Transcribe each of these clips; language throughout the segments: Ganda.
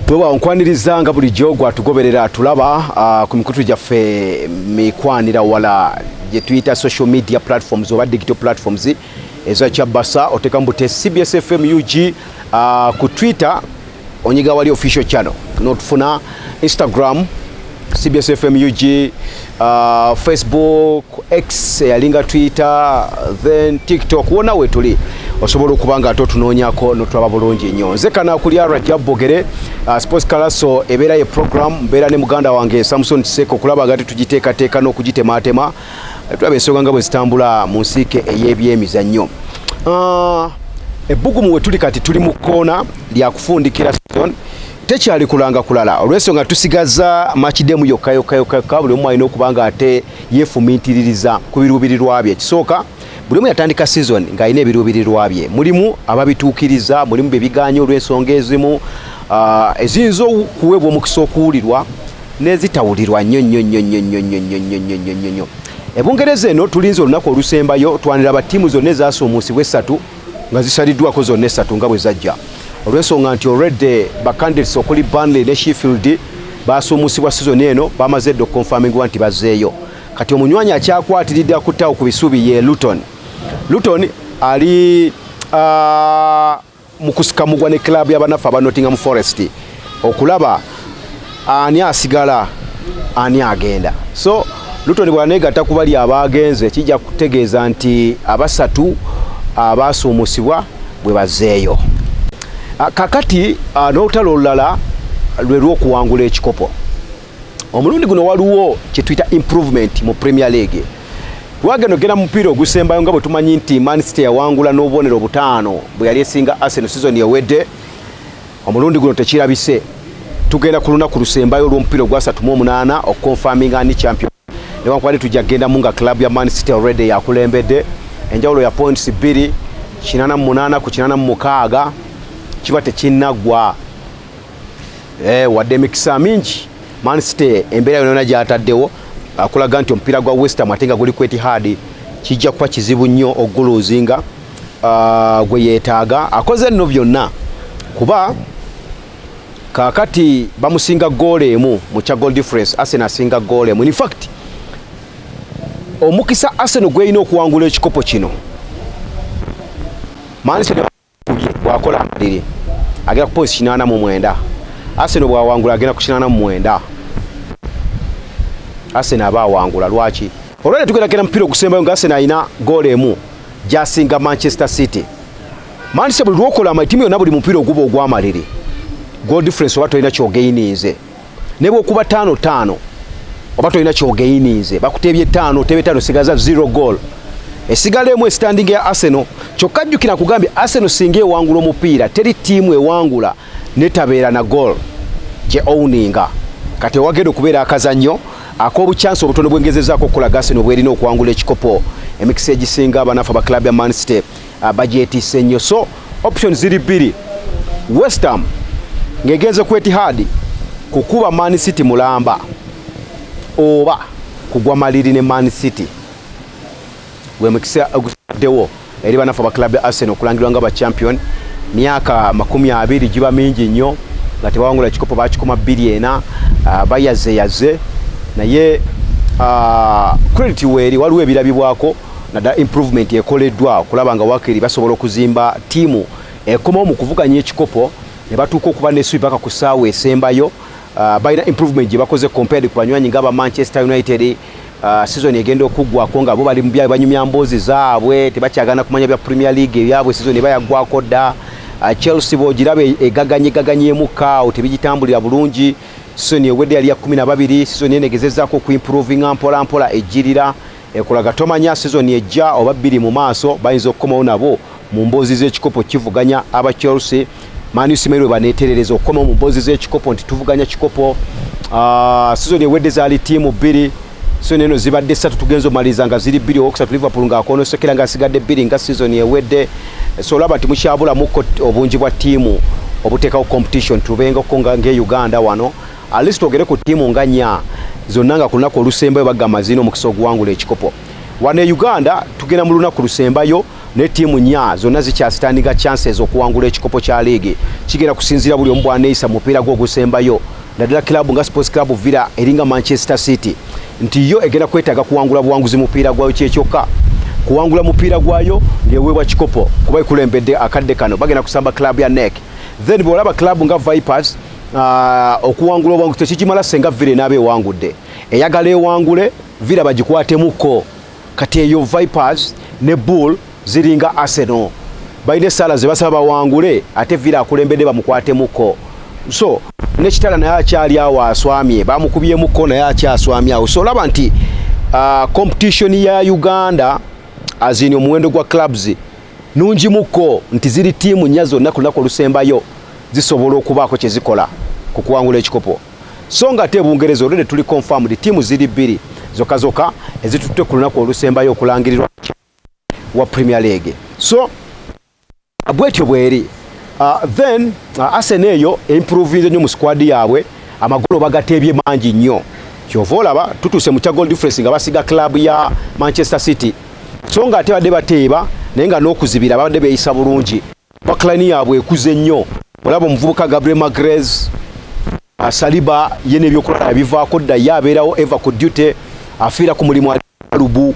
Weewaawo, nkwaniriza nga bulijjo gwatugoberera, tulaba ku mikutu gyaffe mikwanira wala gye tuyita social media platforms oba digital platforms eza Kyabasa. Oteeka mu bute CBS FM UG ku Twitter, onyiga wali official channel notufuna, Instagram CBS FM UG, Facebook, X eyalinga Twitter, then TikTok, wonna wetuli osobola okuba nga ate otunoonyako notulaba bulungi nnyo. Nze Kanakulya Rajab Bogere. Sports Kalaso ebeera ye program mbeera ne muganda wange Samson Kiseko okulaba nga tugiteekateeka n'okugitemaatema, tulaba ensonga nga bwe zitambula mu nsiike ey'ebyemizannyo. Ebbugumu we tuli kati tuli mu kkoona lyakufundikira season, tekyali kulanga kulala olw'ensonga tusigaza match day emu yokka yokka yokka yokka. Buli omu alina okuba nga ate yeefumiitiririza ku biruubirirwa bye. Ekisooka, buli omu yatandika season ng'alina ebiruubirirwa bye. Mulimu ababituukiriza, mulimu bye biganye olw'ensonga ezimu eziyinza okuweebwa omukisa okuwulirwa n'ezitawulirwa nnyo nnyo nnyo nnyo nnyo nnyo nnyo nnyo nnyo nnyo nnyo nnyo. Ebungereza eno tulinze olunaku olusembayo twaniraba ttiimu zonna ezasuumuusibwa essatu nga zisaliddwako zonna essatu nga bwe zajja, olw'ensonga nti already bacandidates okuli Burnley ne Sheffield basuumusibwa season eno, bamaze dda okuconfirmingibwa nti bazzeeyo. Kati omunywanyi akyakwatiridde akuttawo ku bisubi ye Luton. Luton ali mu kusikamugwa ne club y'abanafu aba Nottingham Forest okulaba ani asigala, ani agenda. So Luton bw'aneegatta ku bali abagenze, kijja kutegeeza nti abasatu abasuumusibwa bwe bazzeeyo. Kakati n'olutalo olulala lwe lw'okuwangula ekikopo. Omulundi guno waliwo kye tuyita improvement mu Premier League. Lwagenda ogenda mu mupiira ogusembayo nga bwe tumanyi nti Man City yawangula n'obubonero butaano bwe yali esinga Arsenal season ewedde. Omulundi guno tekirabise. Tugenda ku lunaku lusembayo olw'omupiira ogwa 38 okuconfirminga ani champion, newankubadde tujja kugendamu nga club ya Man City already yakulembedde enjawulo ya points 2, 88 ku 86. Kiba tekinnaggwa. Wadde emikisa mingi, Man City embeera yonna gyataddewo akulaga nti omupiira gwa West Ham ate nga guli ku Etihad kijja kuba kizibu nnyo oguluzinga. Gwe yeetaaga akoze nno byonna kuba kaakati bamusinga goolo emu mu kya goal difference. Arsenal asinga goolo emu. In fact, omukisa Arsenal gwerina okuwangula ekikopo kino, Man City bwakola amaliri agenda ku points 89. Arsenal bwawangula agenda ku 89. Arsenal aba awangula. Lwaki? Olwale tugenda genda mupiira ogusembayo nga Arsenal alina goolo emu gyasinga Manchester City. Manchester buli lwokola amatimu yonna, buli mupiira oguba ogw'amaliri, goal difference oba tolina kyogeyininze, ne bwokuba ttaano ttaano oba tolina kyogeyininze. Bakutebye ttaano, tebe ttaano, sigaza zero goal, esigala emu estanding ya Arsenal. Kyokka jjukira nkugambye, Arsenal singa ewangula omupiira, teri ttiimu ewangula netabeera na goal gye owninga. Kati ewagenda okubeera akazannyo ak'obukyansi obutono bwengezezaako okukolaga Arsenal bwerina okuwangula ekikopo, emikisa egisinga abanafu aba club ya Man City bagyetiise nnyo. So option ziri bbiri: West Ham ng'egenze ku Etihad kukuba Man City mulamba oba kugwa maliri ne Man City, gwe mukisa oguddewo eri banafu aba club ya Arsenal okulangirwa nga bachampion. Myaka 20 giba mingi nnyo nga tebawangula kikopo, bakikoma 24, bayazeyaze naye credit weeri waliwo ebirabibwako naddala improvement ekoleddwa okulaba nga wakiri basobola okuzimba ttiimu ekomawo mu kuvuganya ekikopo ne batuuka okuba n'essuubi paka ku ssaawa esembayo. Balina improvement gye bakoze compared ku banywanyi nga aba Manchester United. Season egenda okuggwako nga bo bali mu byabwe, banyumya mboozi zaabwe, tebakyagana kumanya bya Premier League ebyabwe, season eba yaggwako dda. Chelsea bw'ogiraba egaganye gaganyemu kaawo, tebigitambulira bulungi. Season ewedde yali ya 12, season eno egezezzaako okuimprovinga mpola mpola, ejjirira ekulaga tomanya season ejja oba bbiri mu maaso bayinza okukomawo nabo mu mboozi z'ekikopo kivuganya aba Chelsea. Man U simanyi lwe baneeterereza okukomawo mu mboozi z'ekikopo nti tuvuganya kikopo. Season ewedde zaali ttiimu bbiri, season eno zibadde ssatu, tugenza omaliriza nga ziri bbiri, owokusatu Liverpool ng'akonosekera nga asigadde bbiri nga season ewedde. So olaba nti mukyabulamuko obungi bwa ttiimu obuteekawo competition. Tubengako nga ng'e Uganda wano, at least twogere ku ttiimu nga nnya zonna nga ku lunaku olusembayo bagamba zirina omukisa oguwangula ekikopo. Wano e Uganda tugenda mu lunaku lusembayo. Ne ttiimu nnya zonna zikyasitandinga chances okuwangula ekikopo kya liigi. Kigenda kusinziira buli omu bw'aneeyisa mu mupiira gwe ogusembayo, naddala kiraabu nga Sports Club Villa eringa Manchester City nti yo egenda kwetaaga kuwangula buwanguzi mupiira gwayo kyekyokka kuwangula mupiira gwayo ng'eweebwa kikopo kuba ekulembedde akadde kano. Bagenda kusamba club ya NEC. Then bw'olaba club nga Vipers, okuwangula obuwanguzi tekigimala. Senga Villa enaaba ewangudde, eyagala ewangule Villa bagikwatemuko. Kati eyo Vipers ne Bull ziringa Arsenal, balina essaala ze basaba bawangule ate Villa akulembedde bamukwatemuko. So nekitala naye akyali awo aswamye, bamukubyemuko naye akyaswamye awo. So olaba nti competition ya Uganda azini omuwendo gwa clubs nungimuko nti ziri ttiimu nnya zonna ku lunaku olusembayo zisobola okubaako kye zikola ku kuwangula ekikopo. So nga ate Ebungereza olwedde tuli confirmed ttiimu ziri bbiri zokka zokka ezitutte ku lunaku olusembayo okulangirirwa wa Premier League. So bwetyo bweri. Then Arsenal eyo improvinze nnyo mu squad yaabwe, amagolo bagateebye mangi nnyo. Kyova olaba tutuuse mu kya goal difference nga basiga club ya Manchester City, so nga ate badde bateeba naye nga n'okuzibira babadde beeyisa bulungi. Backline yaabwe ekuze nnyo. Olaba omuvubuka Gabriel Magalhaes, Saliba ye n'ebyokulala bivaako dda, ye abeerawo eva ku duty, afiira ku mulimu. Alubu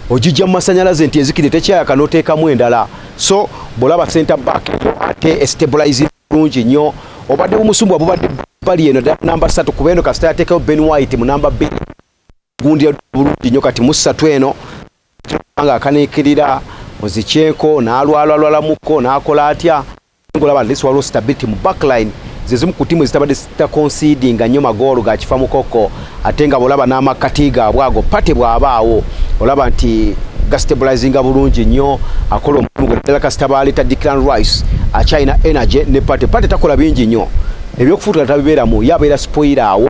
ogijja mu masanyalaze nti ezikire tekyayaka n'oteekamu endala. So bw'olaba center back eyo ate estabilize bulungi nnyo. Obadde bumusumbwa bubadde bali eno ddala namba 3, kuba eno kasita yateekayo Ben White mu namba 2 gundi bulungi nnyo. Kati mu ssatu eno nga akaniikirira Muzikyenko n'alwalalwalamuko n'akola atya, ngolaba at least waliwo stability mu backline. Ze zimu ku ttiimu ezitabadde zitaconcedinga nnyo magoolo ga kifa mukoko, ate nga bwolaba n'amakati gaabwe ago Partey bw'abaawo olaba nti gastabilizinga bulungi nnyo, akola omulimu gwe. Ddala kasita baleeta Declan Rice akyalina energy ne Partey. Partey takola bingi nnyo, ebyokufuutula tabibeeramu, ye abeera spoiler awo.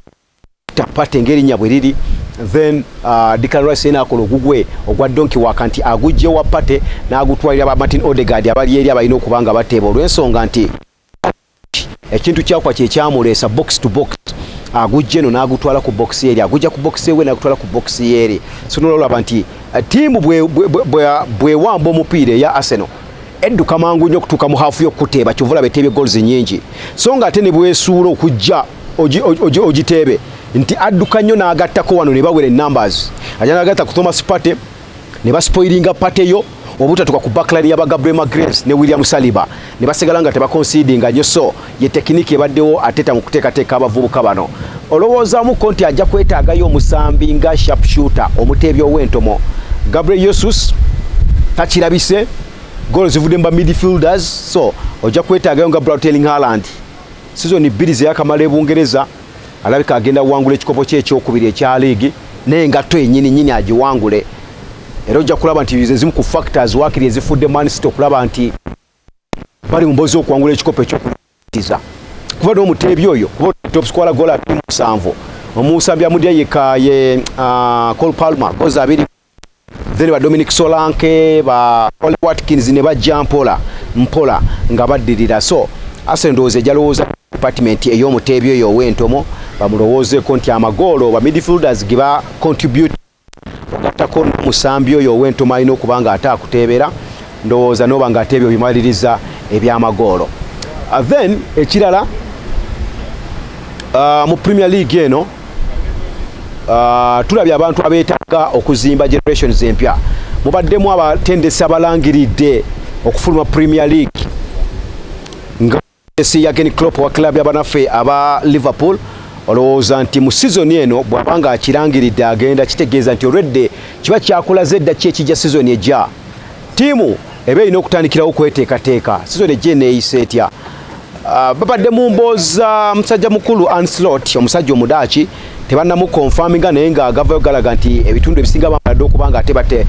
Partey ng'erinnya bwe riri. Then Declan Rice yena akola ogugwe ogwa donkey work nti agujje wa Partey n'agutwalira ba Martin Odegaard abali eri abalina okuba nga bateeba, olw'ensonga nti ekintu kyakwa kyekyamuleesa box to box. Agujja eno n'agutwala ku box eri, agujja ku box ewe n'agutwala ku box eri. So nolaba nti ttiimu bwewamba omupiira eya Arsenal edduka mangu nnyo okutuuka mu half y'okuteeba, kyova olaba eteebye goals nyingi. So nga ate ne bwesuula okujja ogiteebe nti adduka nnyo n'agattako wano ne bawera numbers, ajja n'agatta ku Thomas Partey ne baspoilinga Partey yo obutatuka ku backline yaba Gabriel Magalhaes ne William Saliba ne basigala nga tebaconcedinga nnyo. So ye technique ebaddewo Arteta mu kuteekateeka abavubuka bano. Olowoozaamuko nti ajja kwetaagayo omusambi nga sharp shooter, omuteebi ow'entomo. Gabriel Jesus takirabise, goal zivudde mu ba midfielders, so ojja kwetaagayo nga Braut Erling Haaland. Season 2 zeyakamala e Bungereza, alabika agenda kuwangula ekikopo kye ekyokubiri ekya liigi naye engatto yennyini nyini agiwangule. Era ojja kulaba nti ze zimu ku factors waakiri ezifudde Man City okulaba nti bali mu mboozi okuwangula ekikopo ekyokutiza, kuba n'omuteebi oyo, kuba top scorer goal 27, omusambi amudya yeka ye Cole Palmer goals 2, then ba Dominic Solanke, ba Ollie Watkins ne bajja mpola mpola nga baddirira. So Arsenal ndowooza ejja department ey'omuteebi oyo ow'entomo bamulowoozeeko nti amagoolo ba midfielders ge ba contribute, ogattako n'omusambi oyo ow'entomo alina okuba nga ate akuteebera, ndowooza noba nga ate ebyo bimaliriza ebyamagoolo. Then ekirala, mu Premier League eno, tulabye abantu abeetaaga okuzimba generations empya. Mubaddemu abatendesi abalangiridde okufuluma Premier League nga Jurgen Klopp wa club y'abanaffe aba Liverpool. Olowooza nti mu sizoni eno bw'aba nga akirangiridde agenda, kitegeeza nti olwedde kiba kyakulaze edda ki ekijja sizoni ejja. Ttiimu eba erina okutandikirawo okweteekateeka sizoni ejja eneeyisa etya. Babadde mu mbooza musajja mukulu Arne Slot, omusajja omudaaki, tebannamukonfaminga naye nga gavayo galaga nti ebitundu ebisinga bamaladde okuba nga ate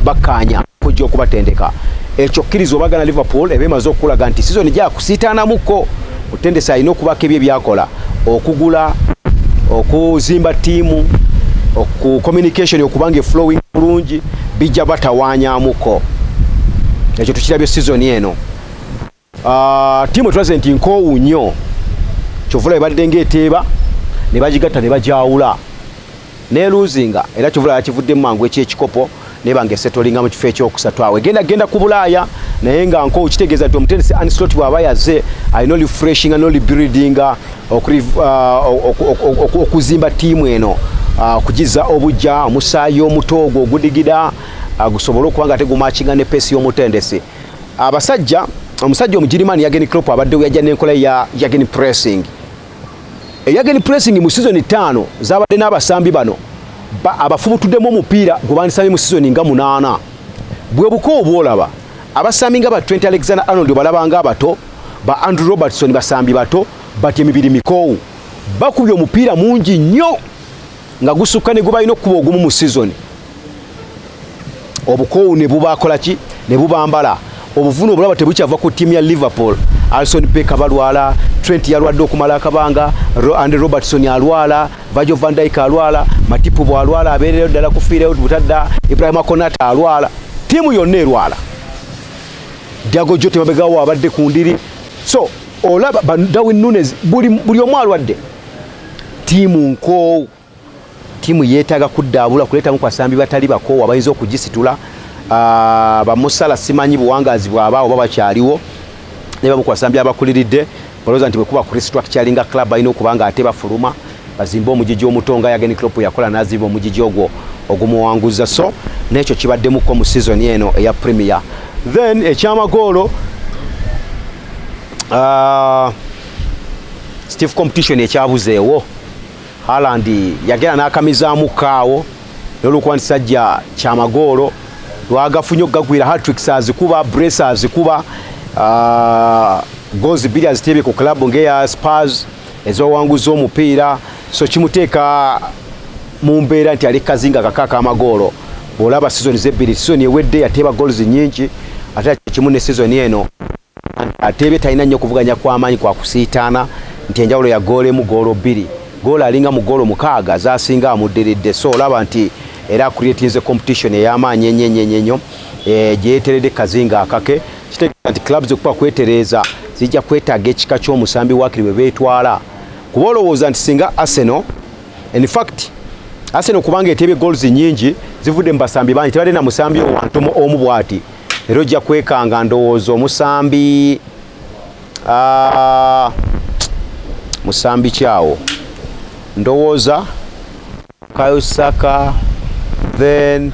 bakkaanya kujja okubatendeka. Ekyo kkiriza obagana Liverpool eba emaze okulaga nti sizoni gyakusiitaanamuko, mutendesi alina okubaako ebyo ebyakola, okugula, okuzimba ttiimu, ku communication okubanga eflowing bulungi, bijja batawaanyamuko. Ekyo tukirabye sizoni eno. Ttiimu etulaze nti nkoowu nnyo, kyovula ebadde ng'eteeba ne bagigatta ne bajawula neluzinga, era kyovula yakivuddemu mangu ekyekikopo. Neba nga esetolinga mu kifo ekyokusatu awo, egenda genda ku Bulaaya, naye nga nko kitegeeza nti omutendesi Arne Slot bw'aba yaze alina refreshinga no rebuildinga, okuzimba ttiimu eno, okugiza obujja omusaayi omuto ogwo ogudigida, gusobole okuba nga ate gumakinga ne pace y'omutendesi. Abasajja, omusajja Omugirimani Jurgen Klopp abaddewo, yajja n'enkola ya Jurgen pressing. Jurgen pressing mu season 5 zabadde n'abasambi bano abafubutuddemu omupiira gwe bandisambye mu season nga 8. Bwe buko obwolaba abasambi nga ba Trent Alexander Arnold, balabanga abato, ba Andrew Robertson, basambi bato but emibiri mikoowu, bakubye omupiira mungi nnyo nga gusukka ne gubalina okukuba ogumu mu season. Obukoowu ne bubakola ki? Ne bubambala. Obuvune obulaba tebukyava ku ttiimu ya Liverpool. Alisson Becker balwala, Trent yalwadde okumala akabanga, Andy Robertson alwala, Virgil van Dijk alwala, Matip bwalwala abeereyo ddala kufiireyo butadda, Ibrahima Konate alwala, ttiimu yonna erwala. Diogo Jota mabegawo abadde ku ndiri. So olaba Darwin Nunez, buli omu alwadde. Ttiimu nkoowu, ttiimu yeetaaga kuddaabula, kuleetamu kwasambi batali bakoowu abayinza okugisitula. Bamusala simanyi buwangaazi bwabaawo oba bakyaliwo, naye bamu kwasambi abakuliridde balowooza nti bwekuba ku restructuringa club balina okuba nga ate bafuluma bazimbe omugigi omuto nga Jurgen Klopp yakola n'azimba omugigi ogwo ogumuwanguza. So n'ekyo kibaddemuko mu season eno eya Premier. Then ekyamagoolo, stiff competition ekyabuzeewo. Haaland yagenda n'akamizaamu kaawo n'olwokuba nti sajja kyamagoolo lwagafunye okugagwira, hat-tricks azikuba, brace azikuba, goals 2 aziteebye ku club ng'eya Spurs ezowanguza omupiira. So kimuteeka mu mbeera nti ali kazinga kaka ak'amagoolo. Bw'olaba season zebbiri, season ewedde yateeba goals nyingi, ate kimu ne season eno ateebye, talina nnyo kuvuganya kw'amaanyi kwa kusiitaana nti enjawulo ya goolo 1, goolo 2, goolo alinga mu goolo 6 zasinga amuddiridde. So olaba nti era creatinze competition ey'amaanyi ennyo ennyo ennyo gyeyeteredde kazinga akake. Kitegeeza nti clubs okuba kwetereeza zijja kwetaaga ekika ky'omusambi wakiri bwe beetwala, kuba olowooza nti singa Arsenal, in fact Arsenal kubanga eteebye goals nyingi zivudde mu basambi bangi, tebadde na musambi owantomo omu bw'ati. Era ojja kwekanga ndowooza omusambi, musambi kyawo, ndowooza Bukayo Saka, then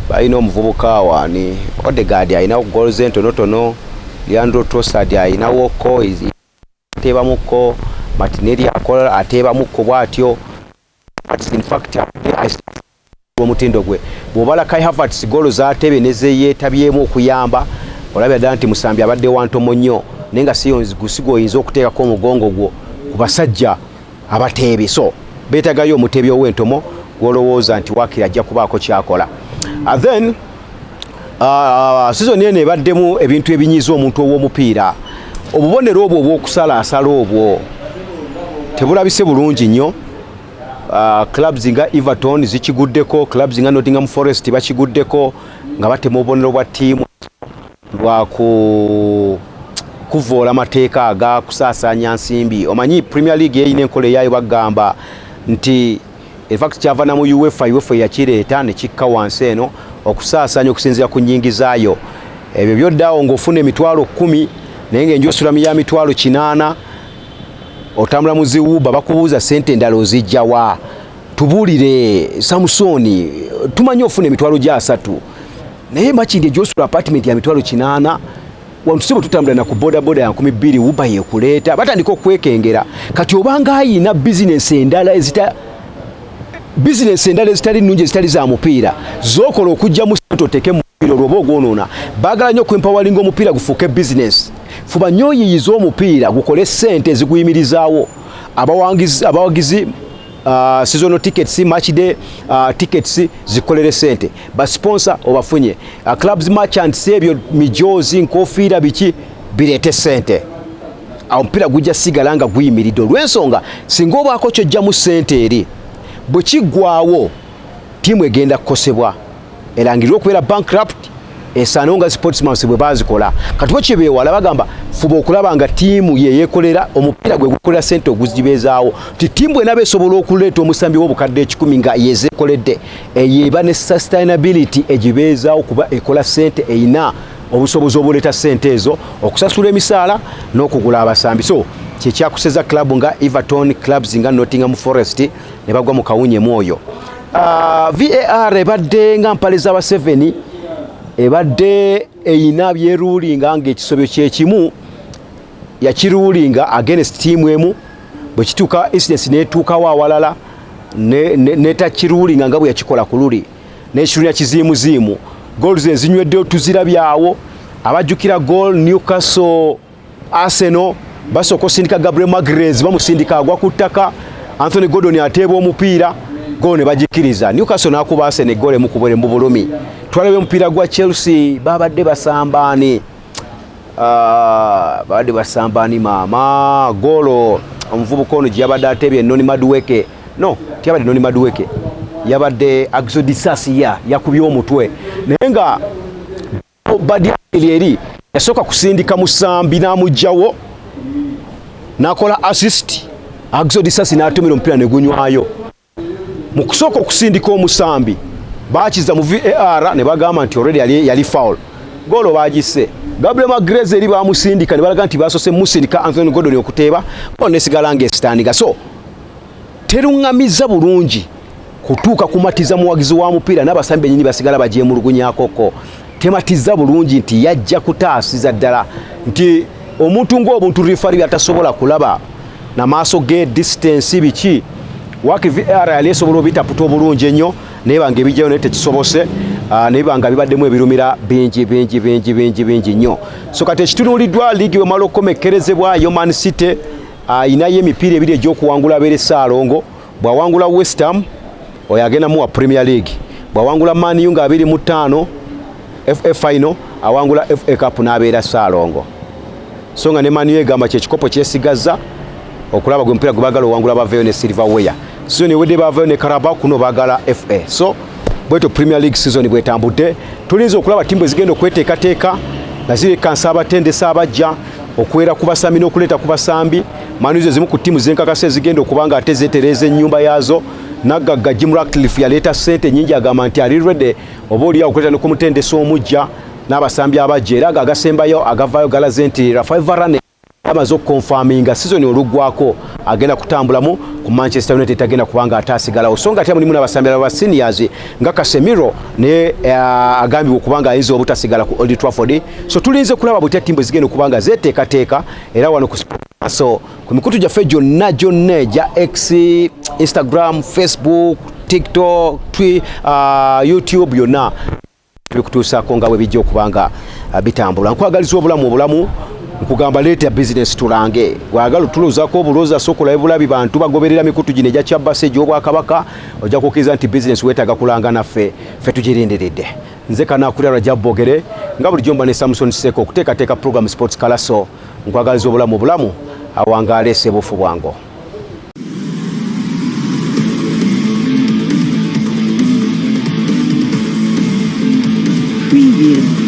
balina omuvubuka waani, Odegaard alinawo goals entonotono, Leandro Trossard alinawoko ateebamukko, Martinelli akola ateebamukko bw'atyo. In fact omutindo gwe bw'obala Kai Havertz, goolo z'ateebye ne zeyeetabyemu okuyamba, olabira ddala nti musambi abadde wantomo nnyo, naye nga si oyinza okuteekako omugongo gwo ku basajja abateebi. So beetagayo omuteebi ow'entomo gw'olowooza nti waakiri ajja kubaako kyakola. Then season eno ebaddemu ebintu ebinyiiza omuntu ow'omupiira. Obubonero obwo obw'okusalaasala obwo tebulabise bulungi nnyo. Clubs nga Everton zikiguddeko, clubs nga Nottingham Forest bakiguddeko nga batema obubonero bwa ttiimu lwa ku kuvoola amateeka aga kusaasaanya nsimbi. Omanyi Premier League eyina enkola eyaayo, bagamba nti in fact kyava na mu UEFA, UEFA yakireeta ne kikka wansi eno okusaasaanya okusinziira ku nnyingizaayo. Ebyo byoddaawo ng'ofuna 100,000 naye ng'enju osulamu ya 800,000, otambula mu ziwuba, bakubuuza sente endala ozijjawa? Tubuulire Samusoni, tumanyi ofuna 300,000, naye Makindi egyosula apartment ya 800,000, wantu si bwe tutambula na ku bodaboda ya 2000, Uber yekuleeta. Batandika okwekengera kati obanga ayina bizinesi endala ezita bizinesi endala ezitali nnungi, ezitali za mupiira, zokola okugyamu sente oteeke mu mupiira, olwo oba ogwonoona. Baagala nnyo okwempoweringa omupiira gufuuke bizinesi. Fuba nnyo oyiyize omupiira gukole sente eziguyimirizaawo. Abawagizi, seasonal tickets, match day tickets zikolere sente, basponsor obafunye, clubs merchants, ebyo mijozi, nkofiira, biki bireete sente. Awo omupiira gujja sigala nga guyimiridde, olw'ensonga singa obaako kyojjamu sente eri, bwe kiggwawo ttiimu egenda kukosebwa, erangirire okubeera bankrupt. Esaanawo nga Sportsmans bwe bazikola. Kati bo kyebeewala bagamba fuba okulaba nga ttiimu yeyekolera omupiira gwe gukolera sente oguzibeezaawo, nti ttiimu bwenaba esobola okuleeta omusambi w'obukadde 100 nga yezeekoledde, eyo eba ne sustainability egibeezaawo kuba ekola sente, erina obusobozi obuleeta sente ezo okusasula emisaala n'okugula abasambi. So kyekyakuseza club nga Everton, clubs nga Nottingham Forest ne bagwa mu kawunyemu oyo. VAR ebadde nga mpale z'aba 7, ebadde eyina byeruulinga ng'ekisobyo kyekimu yakiruulinga against tiimu emu, bwe kituuka incidence netuukawo awalala netakiruulinga nga bwe yakikola ku luli n'ekirunya kiziimuziimu. Goals ezinyweddeyo tuzirabyawo. Abajjukira goal Newcastle Arsenal, basooka osindika Gabriel Magalhaes, bamusindika agwa ku ttaka, Anthony Gordon ateeba omupiira, goal ne bagikkiriza. Newcastle n'akuba Arsenal egoal emu ku mu bulumi. Twalaba omupiira gwa Chelsea, babadde basambaani, babadde basambaani maama goolo omuvubuka ono gye yabadde ateebye, Noni Madueke, no tiyabadde Noni Madueke, yabadde Axel Disasi, ya yakubye omutwe, naye nga Badiashile eri yasooka kusindika musambi n'amugjawo n'akola assist, Axel Disasi n'atumira omupiira ne gunywayo. Mu kusooka okusindika omusambi bakiza mu VAR ne bagamba nti already yali foul, goolo bagisse. Gabriel Magalhaes eri bamusindika ne balaga nti basoose musindika Anthony Gordon okuteeba, goolo nesigala ng'esitandika. So teruŋŋamizza bulungi kutuuka kumatiza muwagizi wa mupiira, n'abasambi bennyini basigala bagyemulugunyakoko. Tematiza bulungi nti yajja kutaasiza ddala nti omuntu ng'obuntu referee byatasobola kulaba namaaso ge, distance biki, waki VAR yali esobola obitaputa obulungi ennyo, naye banga ebijjayo naye tekisobose, naye banga bibaddemu ebirumira bingi bingi bingi bingi bingi nnyo. So kati ekitunuuliddwa, liigi bwemala okukomekkerezebwayo, Man City ayinayo emipiira ebiri egy'okuwangula abeere Ssaalongo. Bw'awangula West Ham, oyo agenda muwa Premier League. Bw'awangula Man U nga 25 FA final, awangula FA Cup n'abeera Ssaalongo. So nga ne Man U egamba kyekikopo kyesigaza okulaba gwe mupiira gwe baagala owangula, baveeyo ne silverware. Season ewedde bavayo ne Carabao, kuno baagala FA. So bwetyo Premier League season bwetambudde. Tulinza okulaba ttiimu bwe zigenda okweteekateeka nga zirekansa abatendesi abajja okwera ku basambi n'okuleeta ku basambi. Man U zimu ku ttiimu zenkakasa ezigenda okuba nga ate zeetereeza ennyumba yaazo. Naggagga Jim Ratcliffe yaleeta ssente nyingi, agamba nti ali ready oba oliawo okuleeta ne ku mutendesi omujja n'abasambi abajja. Era ago agasembayo agavaayo galaze nti Rafael Varane amaze okukonfaminga season oluggwako agenda kutambulamu ku Manchester United, tagenda kubanga ate asigalawo. So nga ate mulimu n'abasambi aba seniors nga Casemiro naye agambibwa okuba nga ayinza obutasigala ku Old Trafford. So tulinze kulaba butya ttiimu zigenda okuba nga zeeteekateeka. Era wano ku so ku mikutu gyaffe gyonna gyonna egya X, Instagram, Facebook, TikTok, YouTube, yonna tubikutuusaako nga bwe bijja okuba nga bitambula. Nkwagaliza obulamu obulamu, nkugamba leeta bizinesi tulange. Bwagala otulozaako obulooza, sokola ebulabi bantu bagoberera mikutu gino egya Kyabase egy'Obwakabaka, ojja kukkiriza nti bizinesi weetaaga kulanga naffe ffe tugirindiridde. Nze Kanakulira Rajab Bogere, nga bulijjo mba ne Samson Seko okuteekateeka program Sports Kalaso. Nkwagaliza obulamu obulamu, awangaale sebuufu bwango. Preview.